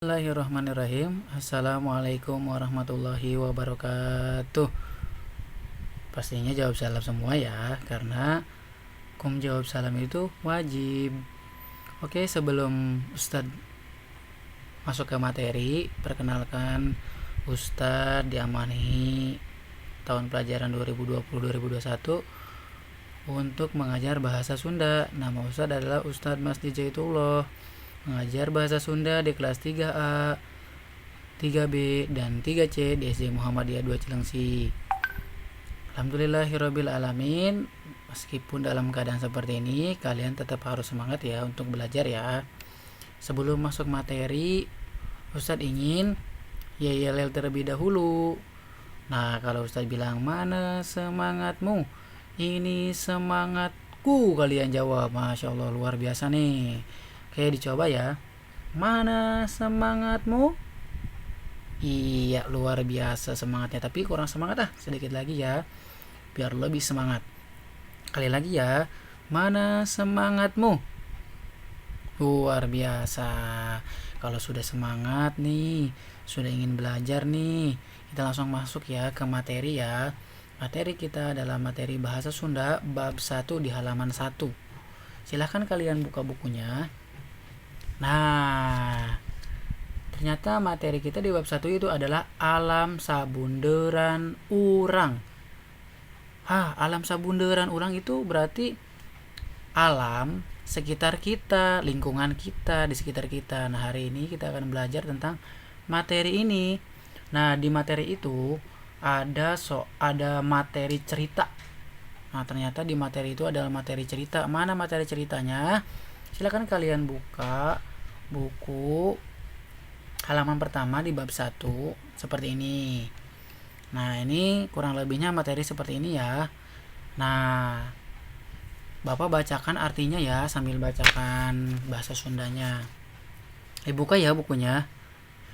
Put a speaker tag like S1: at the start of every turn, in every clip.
S1: Bismillahirrahmanirrahim. Assalamualaikum warahmatullahi wabarakatuh. Pastinya jawab salam semua ya, karena hukum jawab salam itu wajib. Oke, sebelum Ustadz masuk ke materi, perkenalkan Ustadz diamanahi tahun pelajaran 2020-2021 untuk mengajar bahasa Sunda. Nama Ustadz adalah Ustadz Masdi Jaitullah. Mengajar bahasa Sunda di kelas 3A, 3B, dan 3C di SD Muhammadiyah 2 Cileungsi. Alhamdulillahirabbil alamin. Meskipun dalam keadaan seperti ini, kalian tetap harus semangat ya untuk belajar ya. Sebelum masuk materi, Ustadz ingin yel-yel terlebih dahulu. Nah, kalau Ustadz bilang mana semangatmu? Ini semangatku, kalian jawab. Masya Allah, luar biasa nih. Oke, dicoba ya. Mana semangatmu? Iya, luar biasa semangatnya. Tapi kurang semangat ah, sedikit lagi ya. Biar lebih semangat. Kali lagi ya. Mana semangatmu? Luar biasa. Kalau sudah semangat nih, sudah ingin belajar nih, kita langsung masuk ya ke materi ya. Materi kita adalah materi bahasa Sunda bab 1 di halaman 1. Silahkan kalian buka bukunya. Nah, ternyata materi kita di bab 1 itu adalah alam sabunderan urang. Hah, alam sabunderan urang itu berarti alam sekitar kita, lingkungan kita, di sekitar kita. Nah, hari ini kita akan belajar tentang materi ini. Nah, di materi itu ada materi cerita. Nah, ternyata di materi itu adalah materi cerita. Mana materi ceritanya? Silakan kalian buka buku halaman pertama di bab 1 seperti ini. Nah, ini kurang lebihnya materi seperti ini ya. Nah, Bapak bacakan artinya ya sambil bacakan bahasa Sundanya. Dibuka ya bukunya.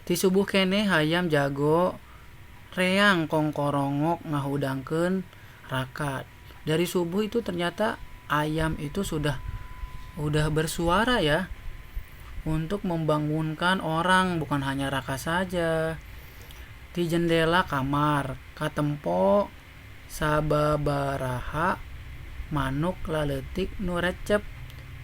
S1: Ti subuh keneh hayam jago reang kongkorongok ngahudangkeun Raka. Dari subuh itu ternyata ayam itu sudah bersuara ya untuk membangunkan orang, bukan hanya Raka saja. Di jendela kamar katempo sababaraha manuk laleutik nu recep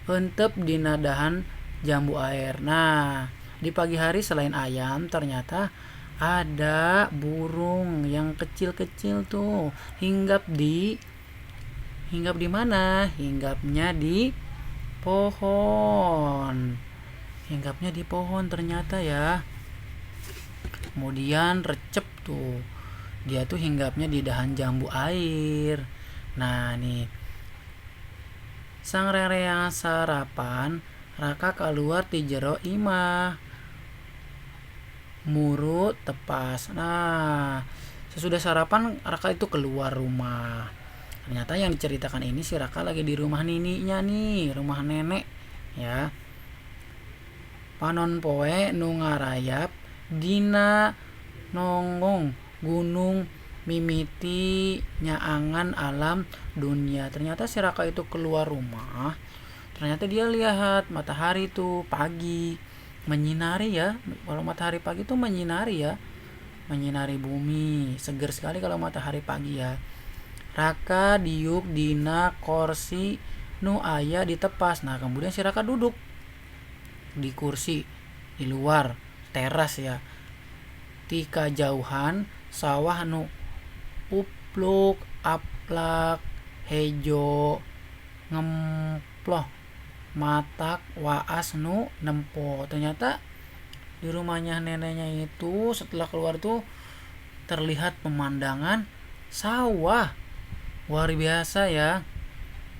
S1: eunteup dina dahan jambu air. Nah, di pagi hari selain ayam ternyata ada burung yang kecil-kecil tuh hinggap di mana? Hinggapnya di pohon. Hinggapnya di pohon ternyata ya. Kemudian recep tuh. Dia tuh hinggapnya di dahan jambu air. Nah, nih. Sangrereang sarapan, Raka keluar ti jero imah. Muru tepas. Nah, sesudah sarapan Raka itu keluar rumah. Ternyata yang diceritakan ini si Raka lagi di rumah nininya nih, rumah nenek ya. Panon poe nu ngarayap dina nonggong gunung mimiti nyaangan alam dunia. Ternyata si Raka itu keluar rumah. Ternyata dia lihat matahari tuh pagi menyinari ya. Kalau matahari pagi tuh menyinari ya. Menyinari bumi. Seger sekali kalau matahari pagi ya. Raka diuk dina korsi nu aya di tepas. Nah, kemudian si Raka duduk di kursi di luar teras ya. Ti kajauhan sawah nu upluk aplak hejo ngemploh matak waas nu nempo. Ternyata di rumahnya neneknya itu setelah keluar tuh terlihat pemandangan sawah. Luar biasa ya.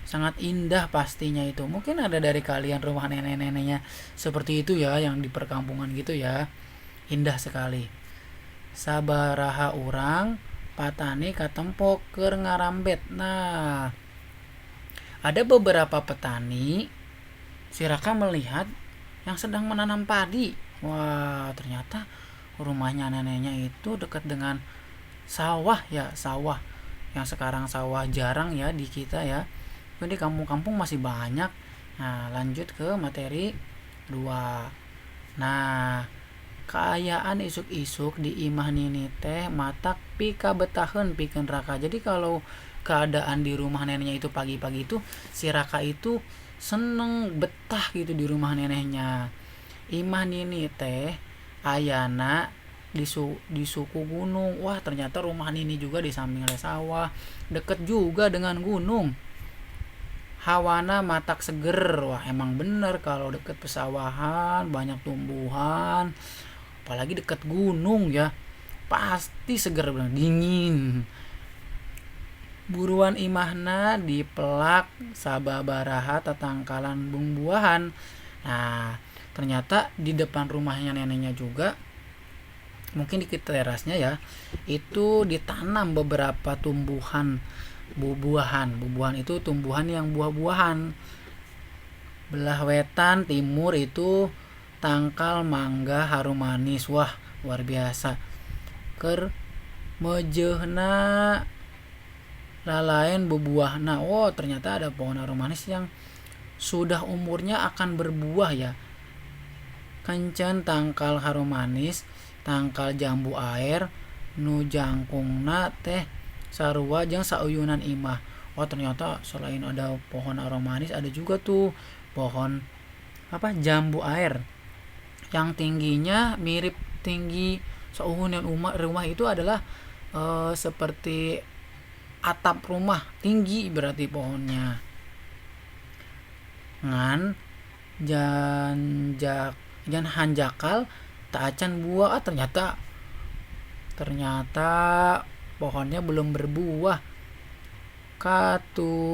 S1: Sangat indah pastinya itu. Mungkin ada dari kalian rumah nenek-neneknya seperti itu ya, yang di perkampungan gitu ya. Indah sekali. Sabaraha urang patani katempo keur ngarambet. Nah, ada beberapa petani, si Raka melihat yang sedang menanam padi. Wah, ternyata rumahnya neneknya itu dekat dengan sawah ya, sawah. Yang sekarang sawah jarang ya di kita ya. Di kampung-kampung masih banyak. Nah, lanjut ke materi 2. Nah, Kaayaan isuk-isuk di imah nini teh matak pikabetaheun pikeun Raka. Jadi kalau keadaan di rumah neneknya itu pagi-pagi itu si Raka itu seneng betah gitu di rumah neneknya. Imah nini teh ayana di suku gunung. Wah, ternyata rumah nini juga di samping sawah, deket juga dengan gunung. Hawana matak seger. Wah, emang bener kalau deket pesawahan, banyak tumbuhan, apalagi deket gunung ya, pasti seger bener, dingin. Buruan imahna dipelak sababaraha tatangkalan bumbuahan. Nah, ternyata di depan rumahnya neneknya juga, mungkin di terasnya ya, itu ditanam beberapa tumbuhan bubuahan. Bubuahan itu tumbuhan yang buah-buahan. Belah wetan timur itu tangkal mangga harum manis. Wah, luar biasa. Keur mejehna lalain bubuahna. Oh, ternyata ada pohon harum manis yang sudah umurnya akan berbuah ya. Kencan tangkal harum manis, tangkal jambu air, nu jangkungna teh sarua jeung sauyunan imah. Oh, ternyata selain ada pohon harum manis, ada juga tuh pohon jambu air yang tingginya mirip tinggi sauyunan rumah itu adalah seperti atap rumah, tinggi berarti pohonnya. Ngan jan hanjakal tak acan buah. Ah, ternyata pohonnya belum berbuah. Katuheun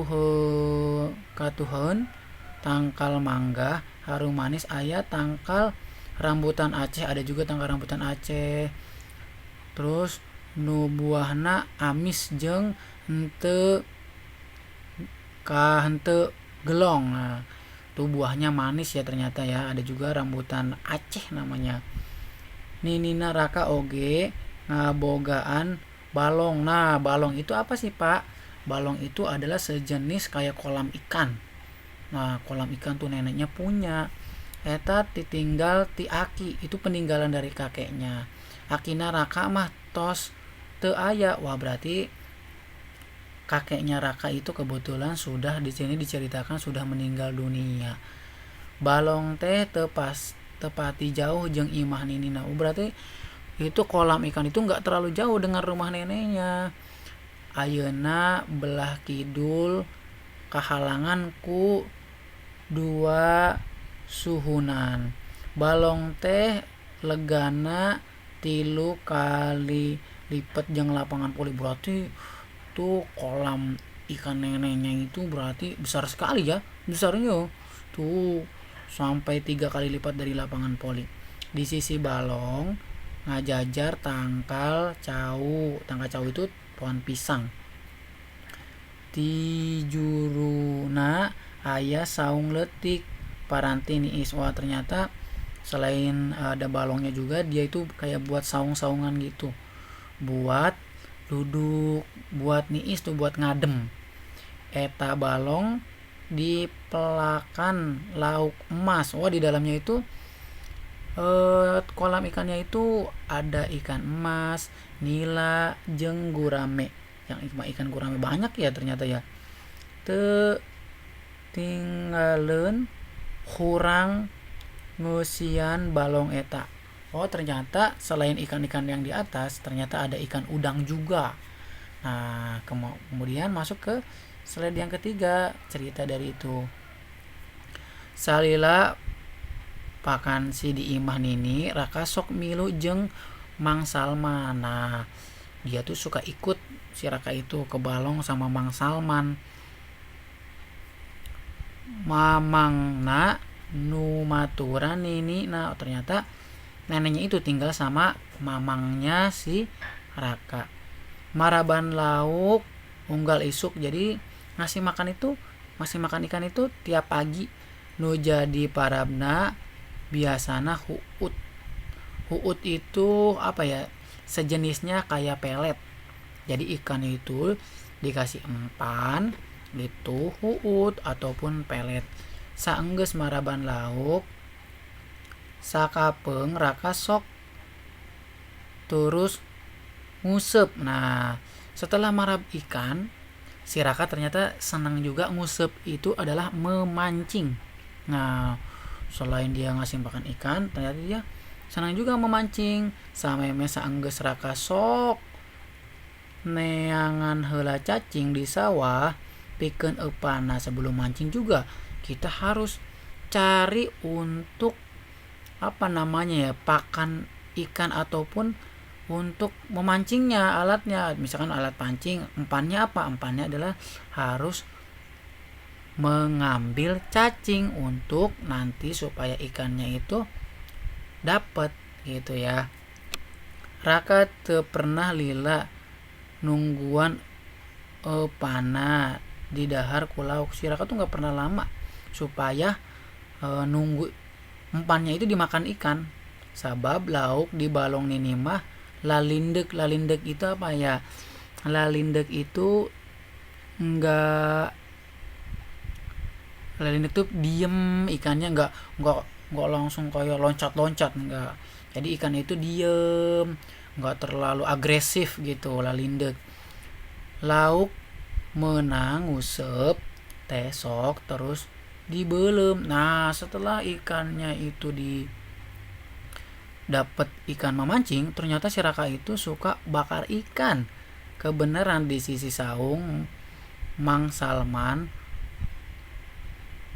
S1: tangkal mangga harum manis aya tangkal rambutan Aceh, ada juga tangkal rambutan Aceh. Terus nu buahna amis jeung henteu ka henteu gelong. Nah, tuh buahnya manis ya ternyata ya. Ada juga rambutan Aceh namanya. Ninina Raka oge ngabogaan balong. Nah, balong itu apa sih, Pak? Balong itu adalah sejenis kayak kolam ikan. Nah, kolam ikan tuh neneknya punya. Eta ditinggal ti aki, itu peninggalan dari kakeknya. Akina Raka mah tos teu aya. Wah, berarti kakeknya Raka itu kebetulan sudah di sini diceritakan sudah meninggal dunia. Balong teh tepati jauh jeung imah ninina. Oh, berarti itu kolam ikan itu nggak terlalu jauh dengan rumah neneknya. Ayeuna belah kidul kahalangan ku dua suhunan. Balong teh legana 3 kali lipat jeung lapangan voli. Berarti tuh kolam ikan neneknya itu berarti besar sekali ya, besarnya tuh sampai 3 kali lipat dari lapangan voli. Di sisi balong ngajajar tangkal cau. Tangkal cau itu pohon pisang. Di juruna aya saung leutik paranti niis. Wah, ternyata selain ada balongnya juga, dia itu kayak buat saung-saungan gitu, buat duduk, buat niis tuh, buat ngadem. Eta balong dipelakan lauk emas. Wah, di dalamnya itu kolam ikannya itu ada ikan emas, nila, jeung gurame. Yang ikan gurame banyak ya ternyata ya. Teu tinggaleun hurang ngeusian balong eta. Oh, ternyata selain ikan-ikan yang di atas, ternyata ada ikan udang juga. Nah, kemudian masuk ke slide yang ketiga, cerita dari itu. Salila pakansi di imah nini, Raka sok milu jeung Mang Salman. Nah, dia tuh suka ikut si Raka itu ke balong sama Mang Salman. Mamangna nu maturan nini. Nah, ternyata neneknya itu tinggal sama mamangnya si Raka. Maraban lauk unggal isuk. Jadi ngasih makan ikan itu tiap pagi. Nu jadi parabna biasana huut. Huut itu apa ya? Sejenisnya kayak pelet. Jadi ikan itu dikasih empan gitu, huut ataupun pelet. Saenggeus maraban lauk sakapeung Raka sok Terus nguseup. Nah, setelah marab ikan, si Raka ternyata senang juga nguseup, itu adalah memancing. Nah, selain dia ngasih makan ikan, ternyata dia senang juga memancing. Sameme saenggeus Raka sok neangan heula cacing di sawah pikeun eupan. Nah, sebelum mancing juga kita harus cari untuk pakan ikan ataupun untuk memancingnya, alatnya. Misalkan alat pancing, empannya apa? Empannya adalah harus mengambil cacing untuk nanti supaya ikannya itu dapet gitu ya. Raka teu pernah lila nungguan eupanna didahar ku lauk. Si Raka tuh nggak pernah lama supaya nunggu empannya itu dimakan ikan. Sabab lauk di balong nini mah lalindek. Lalindek itu apa ya? Lalindek itu enggak, lalindek tuh diem ikannya, nggak langsung kayak loncat-loncat, enggak. Jadi ikan itu diem, nggak terlalu agresif gitu, lalindek. Lauk menang nguseup teh sok terus dibelem. Nah, setelah ikannya itu di dapet ikan memancing, ternyata si Raka itu suka bakar ikan. Kebenaran di sisi saung Mang Salman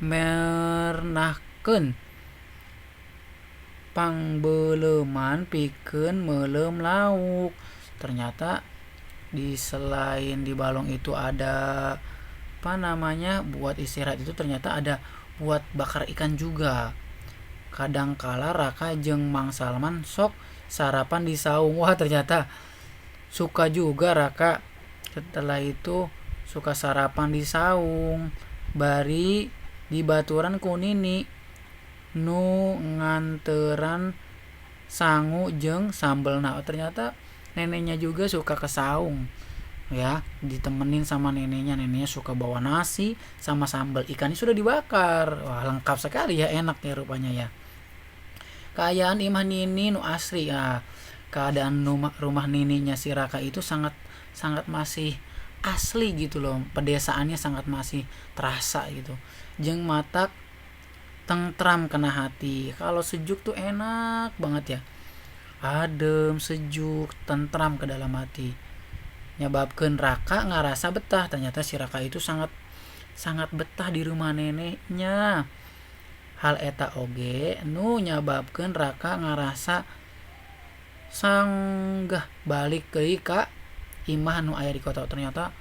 S1: mernahkeun pangbeuleman pikeun meuleum lauk. Ternyata di selain di balong itu ada buat istirahat itu, ternyata ada buat bakar ikan juga. Kadangkala Raka jeung Mang Salman sok sarapan di saung. Wah, ternyata suka juga Raka setelah itu suka sarapan di saung. Bari dibaturan ku nini nu nganteran sangu jeung sambelna. Oh, ternyata neneknya juga suka ke saung ya, ditemenin sama neneknya. Neneknya suka bawa nasi sama sambal, ikannya sudah dibakar. Wah, lengkap sekali ya, enak ya rupanya ya. Kaayaan imah nini nu asri ya. Keadaan rumah nininya si Raka itu sangat sangat masih asli gitu loh, pedesaannya sangat masih terasa gitu. Jeung matak tentram kena hati. Kalau sejuk tuh enak banget ya, adem, sejuk, tentram ke dalam hati. Nyebabkeun Raka ngarasa betah. Ternyata si Raka itu sangat sangat betah di rumah neneknya. Hal eta oge nu nyababkeun Raka ngarasa sanggah balik deui ka imah nu aya di kota. Ternyata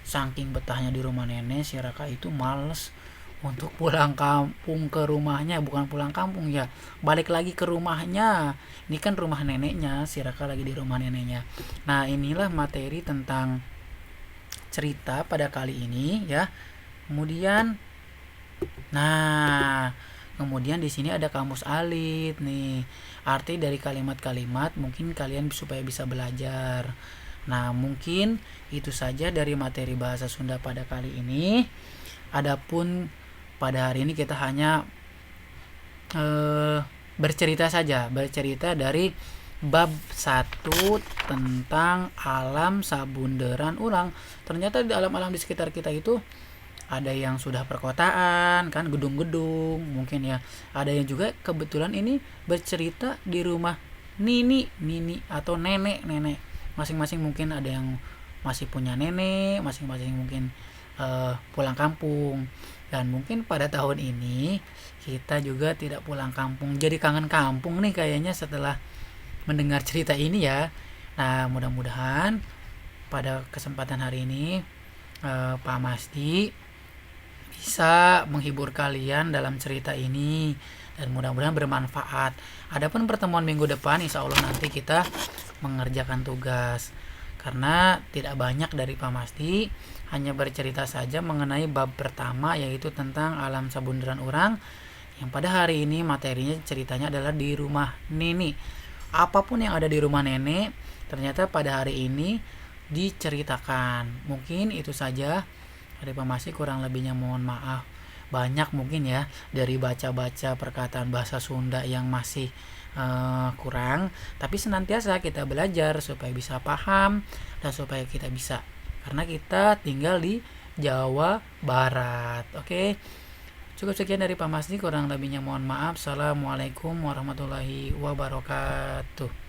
S1: saking betahnya di rumah nenek, si Raka itu males untuk pulang kampung ke rumahnya. Bukan pulang kampung ya, balik lagi ke rumahnya. Ini kan rumah neneknya, si Raka lagi di rumah neneknya. Nah, inilah materi tentang cerita pada kali ini ya. Kemudian di sini ada kamus alit nih. Arti dari kalimat-kalimat mungkin kalian supaya bisa belajar. Nah, mungkin itu saja dari materi bahasa Sunda pada kali ini. Adapun pada hari ini kita hanya bercerita saja, bercerita dari bab 1 tentang alam sabunderan urang. Ternyata di alam-alam di sekitar kita itu ada yang sudah perkotaan kan, gedung-gedung mungkin ya. Ada yang juga kebetulan ini bercerita di rumah nini, nini atau nenek-nenek. Masing-masing mungkin ada yang masih punya nenek, masing-masing mungkin pulang kampung. Dan mungkin pada tahun ini kita juga tidak pulang kampung. Jadi kangen kampung nih kayaknya setelah mendengar cerita ini ya. Nah, mudah-mudahan pada kesempatan hari ini Pak Masdi bisa menghibur kalian dalam cerita ini dan mudah-mudahan bermanfaat. Adapun pertemuan minggu depan, insya Allah nanti kita mengerjakan tugas. Karena tidak banyak dari Pak Masdi, hanya bercerita saja mengenai bab pertama, yaitu tentang alam sabunderan urang. Yang pada hari ini materinya ceritanya adalah di rumah nenek. Apapun yang ada di rumah nenek, ternyata pada hari ini diceritakan. Mungkin itu saja dari Pak Masdi, kurang lebihnya mohon maaf. Banyak mungkin ya dari baca-baca perkataan bahasa Sunda yang masih kurang, tapi senantiasa kita belajar supaya bisa paham dan supaya kita bisa. Karena kita tinggal di Jawa Barat. Oke. Cukup sekian dari Pak Masdi, kurang lebihnya mohon maaf. Assalamualaikum warahmatullahi wabarakatuh.